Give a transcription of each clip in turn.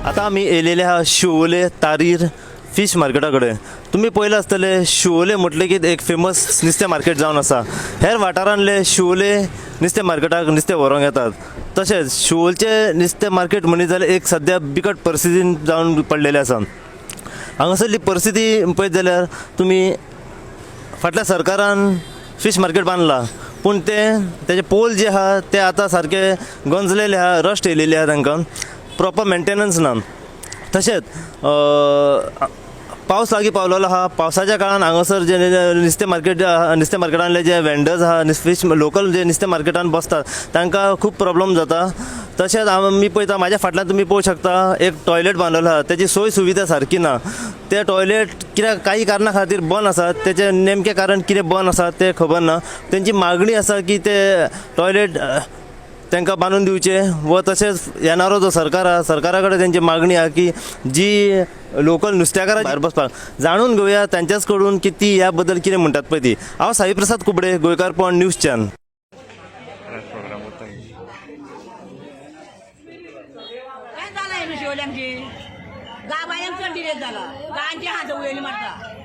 आता आमी येयलेले आहा शिवोले तारीर फीश मार्केटा कडेन. तुमी पळयलां आसतलें, शिवोले म्हटलें की एक फेमस नुस्तें मार्केट जावन आसा. हेर वाठारांतले शिवोले नुस्तें मार्केटाक नुस्तें व्हरूंक येतात. तशेंच शिवोलचें नुस्तें मार्केट म्हणीत जाल्यार एक सद्या बिकट परिस्थितीन जावन पडलेलें आसा. हांगासरली परिस्थिती पळयत जाल्यार तुमी फाटल्या सरकारान फीश मार्केट बांदलां, पूण तें तेजे पोल जे आहा ते आतां सारके गंजलेले आहा, रस्ट येयलेली आहा, तांकां प्रोपर मेंटेनन्स ना. तशेंच पावस लागीं पावलेलो आहा. पावसाच्या काळान हांगासर जे नुस्तें मार्केट, नुस्तें मार्केटांतले जे वेंडर्स आहा, फीश लोकल जे नुस्तें मार्केटान बसतात, तांकां खूब प्रॉब्लम जाता. तशेंच आमी पळयता, म्हाज्या फाटल्यान तुमी पळोवंक शकता, एक टॉयलेट बांदलेलो आहा. तेजी सोय सुविधा सारकी ना. ते टॉयलेट कित्याक काही कारणा खातीर बंद आसा, तेचें नेमकें कारण कितें बंद आसा तें खबर ना. तेंची मागणी आसा की ते टॉयलेट तांकां बांदून दिवचें व तशेंच येणारो जो सरकार आहा, सरकारा कडेन तेंची मागणी आहा की जी लोकल नुस्त्याकारां भायर बसपाक. जाणून घेवया तांच्याच कडून की ती ह्या बद्दल कितें म्हणटात पळय ती. हांव साई प्रसाद कुबडे, गोंयकारपण न्यूज चॅनल. काय झालं न्हू शिवले आमची गावांनी चड डिरेक जाला, गांचे हात उलयली मारता.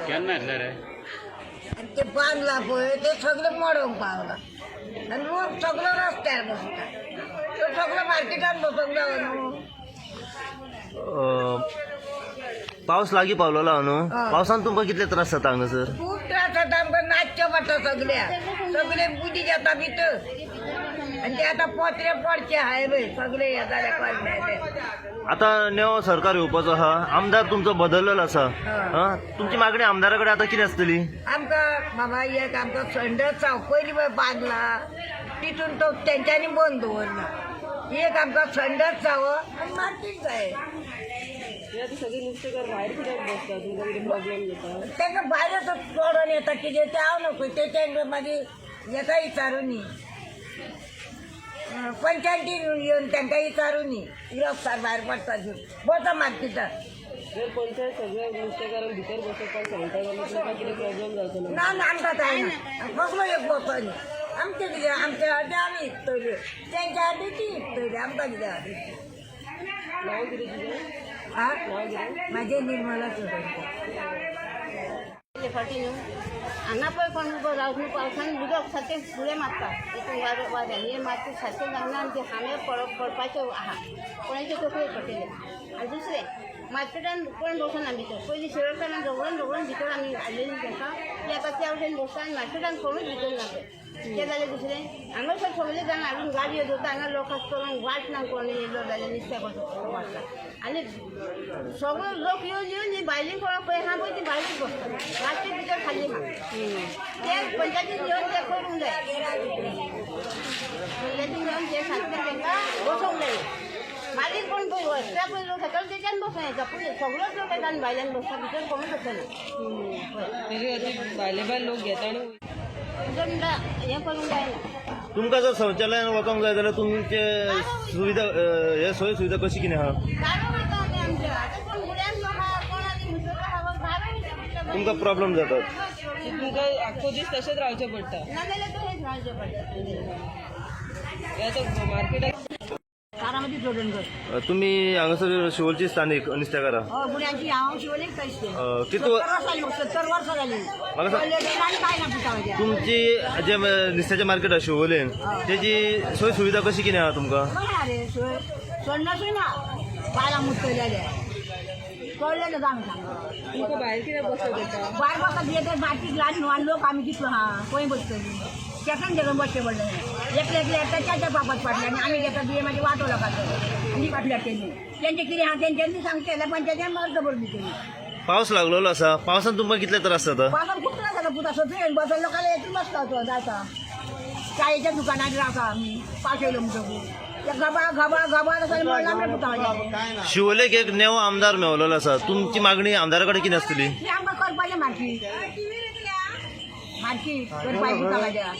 केन्ना येतले रे? आनी ते बांदला पळय, ते सगळें मोडोंक पावला आनी लोक सगळो रस्त्यार बसता. तो सगळो मार्केटान बसोंक जावो न्हू. पावस लागीं पावलेलो आहा न्हू? हय. पावसान तुमकां कितले त्रास जाता हांगासर? खूब त्रास जाता आमकां, नाचचें पडटा सगळ्याक. सगळे बुदी जाता भितर आनी ते आतां पोत्रे पडचे हाय पळय, सगळे हे जाले कळ्ळे. आतां नवो सरकार येवपाचो आहा, आमदार तुमचो बदललेलो आसा. हय. तुमची मागणी आमदारा कडेन आतां कितें आसतली? आमकां बाबा एक आमकां संडस जावं पयलीं पळय बांदला, तितून तो तेंच्यांनी बंद दवरला. एक आमकां संडस जावो आनी मार्केट जाय. सगळे नुस्तेकार भायर कित्याक बसतात? तुमकां कितें प्रॉब्लेम जाता? तांकां भायर चडोन येता कितें तें हांव नको तें तांकां मागीर हेका विचारूं न्ही, पंचायतीन येवन तांकां विचारूं न्ही. रस्त्यार भायर पडटा बसा मार्केटान. जर पंचायत सगळे नुस्तेकारांक भितर बसोवपाक सांगता जाल्यार तुमकां कितें प्रॉब्लेम जावचो ना? ना ना, आमकां कांय ना. कसलो एक बसो न्ही. आमचें कितें, आमचे अर्दे आमी इकतले, तेंच्या अर्दे ती इकतले, आमकां कितें आहा? नांव कितें तुजें? आं, नांव कितें? म्हाजें निर्मला चोडणकर. फाटी न्हू हांगा पळय, कोण उबो रावत न्हू. पावसान उदक सारकें फुडें मारता, तितून वारो वाऱ्यांनी मारता सारकें जावना. आनी ते हांबे पडपाचे आहा, कोणाचे तकलेर पडटले. आनी दुसरें, मार्केटान कोण बसना भितर. पयलीं शिरोडकारान झगडून झगडून भितर आमी हाडलेली तांकां, ती आतां त्या वटेन बसता आनी मार्केटान कोणूच भितर ना पळय. तें जालें. दुसरें, हांगासर सगळे जाण हाडून गाडयो दवरता. हांगा लोक आसतलो, वाट ना. कोण येयलो जाल्यार नुस्त्याक वचपाक वाटता. आनी सगळो लोक येवन येवन ही भायली कोणा पळय आहा पळय, ती भायलीच बसता. मार्केट भितर खाली आहा. ते पंचायतीन येवन ते करूंक जाय. पंचायतीन येवन ते सारकें तांकां बसोवंक जाय. मागीर कोण पळय रस्त्या पळय लोक येता तेच्यान बसूं येता, पूण सगळोच लोक येता आनी भायल्यान बसता, भितर कोणूच बसना पळय. तेजे खातीर भायले भायर लोक घेता आनी भितर म्हणटा हें करूंक जायना. तुमकां जर शौचालयान वचोंक जाय जाल्यार तुमचे सुविधा, हे सोय सुविधा कशी कितें आहा? दारू वयता आमी आमच्या. आतां कोण गुड्यान लोक आहा, कोण आनी मुसळ आहा, दारू वयता. तुमकां प्रॉब्लम जातात? तुमकां आख्खो दीस तशेंच रावचें पडटा? नाजाल्यार तशेंच रावचें पडटा. हे आतां मार्केटाक कारामती चोडणकर. तुमी हांगासर शिवोलची स्थानीक नुस्तेकारां? हय, गुड्यांची. हांव शिवोलेक कैसे. कितू 70 वर्सां जाली, 70 वर्सां जाली. म्हाका सांग- कळ्ळें आनी कांय ना पुता म्हाज्या. तुमची जे नुस्त्याचें मार्केट आहा शिवोलेन, तेजी सोय सुविधा कशी कितें आहा तुमकां? बरें आहा रे सोय, सोडनासूय ना. बायलां मुत्तले जाल्यार कळ्ळें ना आमी सांगता. तुमकां भायर कित्याक बसप येता? भायर बसता थिएटर मार्केट ल्हान न्हू, आनी लोक आमी कितलो आहा, खंय बसतली? केसांक धरून बसचें पडलें. एकले एकले येता त्याच्या बाबत पडले आनी आमी घेता तुवें मागीर वांटो लोकांचो आनी फाटल्या तेणी तेंचें कितें आहा तेंच्यांनी सांगचें जाल्यार पंचायतीन अर्ज बरोवन दितली. पावस लागलेलो आसा, पावसान तुमकां कितले त्रास जाता? पावसान खूब त्रास जाता पुता. सगळें बसून लोकांना हेतून बसता तो जाता. चायेच्या दुकानार रावता आमी. पावस येयलो म्हणटकूच ते घबा घबा घबा आसा म्हणून आमच्या पुता माझ्या. शिवोलेक एक नेवो आमदार मेवलेलो आसा, तुमची मागणी आमदारा कडेन कितें आसतली? ती आमकां करपाचें मार्की मार्की करपाची पुता.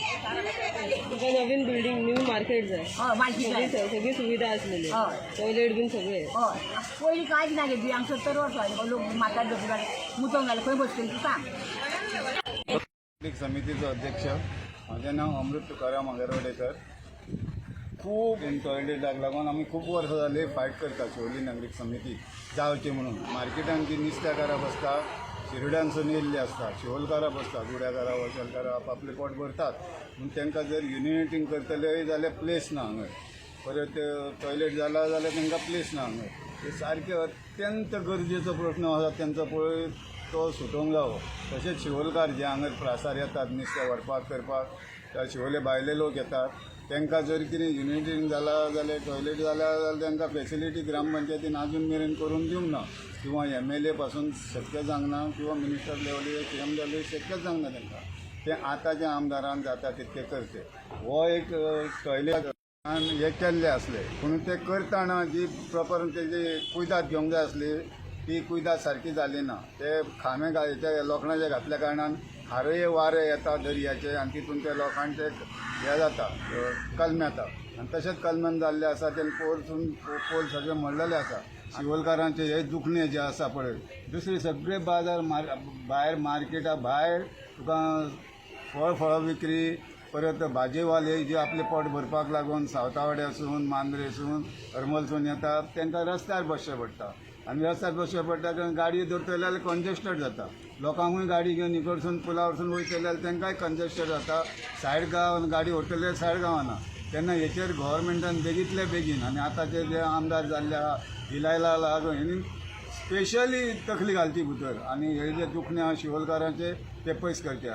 तुका नवीन बिल्डींग, न्यू मार्केट जाय? हय, मार्की सगळी जाय. सगळी सुविधा आसलेली. हय. टॉयलेट बीन सगळे. हय, पयलीं कांयच ना गे. आमकां 70 वर्सां जालीं. लोक म्हातार दोतोर मुतोंक घालें. खंय बसतली तूं सांग. नागरीक समितीचो अध्यक्ष. म्हजें नांव अमृत तुकाराम आगरवाडेकर. खूब टॉयलेटाक लागून आमी खूब वर्सां जालीं फायट करता. शिवोली नागरीक समिती जावची म्हणून. मार्केटान जी नुस्त्याकारां बसता, शिरोड्यांसून येयल्ली आसता, शिवोलकारां बसता, गुड्याकारां, वशलकारां आपापलें पोट भरतात. पूण तांकां जर युनिटींग करतले जाल्यार प्लेस ना हांगा. परत टॉयलेट जाला जाल्यार तांकां प्लेस ना हांगा. हे सारके अत्यंत गरजेचो प्रश्न आसा तेंचो पळय तो सुटोवंक जावो. तशेंच शिवोलकार जे हांगा प्रासार येतात नुस्तें व्हरपाक करपाक, त्या शिवोले भायले लोक येतात, तांकां जर कितें युनिटीन जाला जाल्यार, टॉयलेट जाला जाल्यार तांकां फेसिलिटी ग्रामपंचायतीन आजून मेरेन करून दिवंक ना किंवा एम एल ए पासून शक्य जावंक ना किंवा मिनिस्टर लेवलीर, सी एम लेवलीर शक्यच जावंक ना तांकां. तें आतांच्या आमदारान जाता तितकें करचें. हो एक टॉयलेट हे केल्ले आसले, पूण ते करतना जी प्रॉपर तेजी कुयदाद घेवंक जाय आसली ती कुयदाद सारकी जाली ना. ते खांबे हेचे लोखणाचे घातल्या कारणान हारय वारें येता दर्याचें आनी तितून ते लोखण ते हे जाता, कलमेता आनी तशेंच कलमेन जाल्ले आसा. ते पोलसून पोल सगळे मोडलेले आसा. शिवोलकारांचे हे दुखणें जें आसा पळय, दुसरे सगळे बाजार भायर मार्केटा भायर तुका फळ फळां विक्री, परत भाजेवाले जे आपलें पोट भरपाक लागून सावतावाड्यासून, मांद्रेसून, हरमलसून येतात, तांकां रस्त्यार बसचें पडटा. आनी रस्त्यार बसचें पडटा कारण गाडयो दवरतले जाल्यार कंजेस्टेड जाता. लोकांकूय गाडी घेवन इकडसून पुलावरसून वयतले जाल्यार तांकांय कंजेस्टेड जाता. सायड गांवान गाडी व्हरतले सायड गांवाना. तेन्ना हेचेर गोवोरमेंटान बेगींतले बेगीन आनी आतांचे जे आमदार जाल्ले आहा इलायला लागून हेणी स्पेशली तकली घालची भितर आनी हे जे दुखणें आहा शिवोलकारांचे ते पयस करचे.